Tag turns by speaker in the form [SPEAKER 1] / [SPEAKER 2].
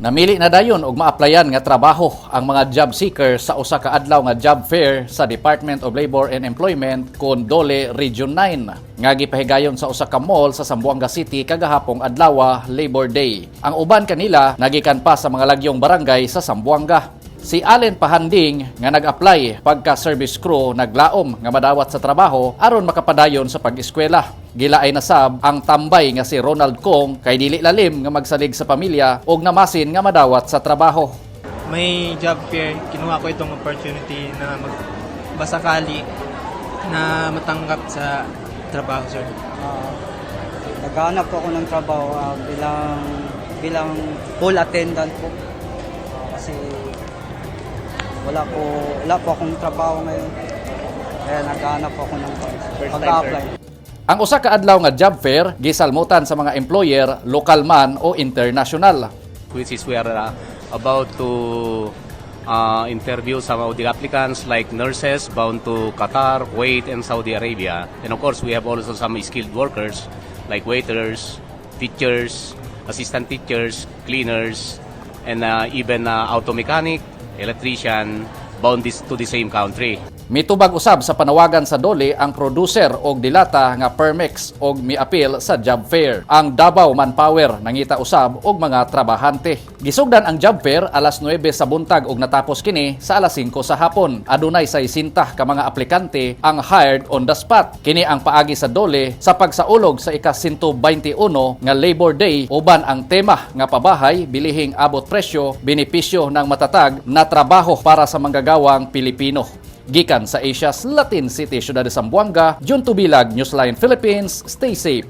[SPEAKER 1] Namili na dayon og maaplayan nga trabaho ang mga job seeker sa usa ka adlaw nga job fair sa Department of Labor and Employment kon DOLE Region 9 nga gipahigayon sa usa ka mall sa Zamboanga City kagahapong adlaw, Labor Day. Ang uban kanila nagikan pa sa mga lagyong barangay sa Zamboanga. Si Allen Pahanding nga nag-apply pagka service crew, naglaom nga madawat sa trabaho aron makapadayon sa pag-eskwela. Gilaay na sab ang tambay nga si Ronald Kong kay dili lalim nga magsalig sa pamilya og namasin nga madawat sa trabaho.
[SPEAKER 2] May job fair, kinuha ko itong opportunity na mag basakali na matanggap sa trabaho, sir.
[SPEAKER 3] Naghahanap po ako ng trabaho bilang bilang pool attendant po. Kasi wala po akong trabaho ngayon. Kaya naghahanap po ako ng pag-apply.
[SPEAKER 1] Ang usa ka adlaw nga job fair gisalmutan sa mga employer, lokal man o international.
[SPEAKER 4] Which is we are about to interview some of the applicants like nurses bound to Qatar, Kuwait, and Saudi Arabia. And of course, we have also some skilled workers like waiters, teachers, assistant teachers, cleaners, and even auto mechanic, electrician bound this to the same country.
[SPEAKER 1] Mitubag usab sa panawagan sa DOLE ang producer og dilata nga Permex og miapil sa job fair. Ang Davao Manpower nangita usab og mga trabahante. Gisugdan ang job fair alas 9 sa buntag og natapos kini sa alas 5 sa hapon. Adunay 60 ka mga aplikante ang hired on the spot. Kini ang paagi sa DOLE sa pagsaulog sa ika-121 nga Labor Day uban ang tema nga pabahay, bilihing abot presyo, benepisyo ng matatag na trabaho para sa manggagawang Pilipino. Gikan sa Asia's Latin City, Syudad de Zamboanga, Jun Tubilag, Newsline Philippines, stay safe.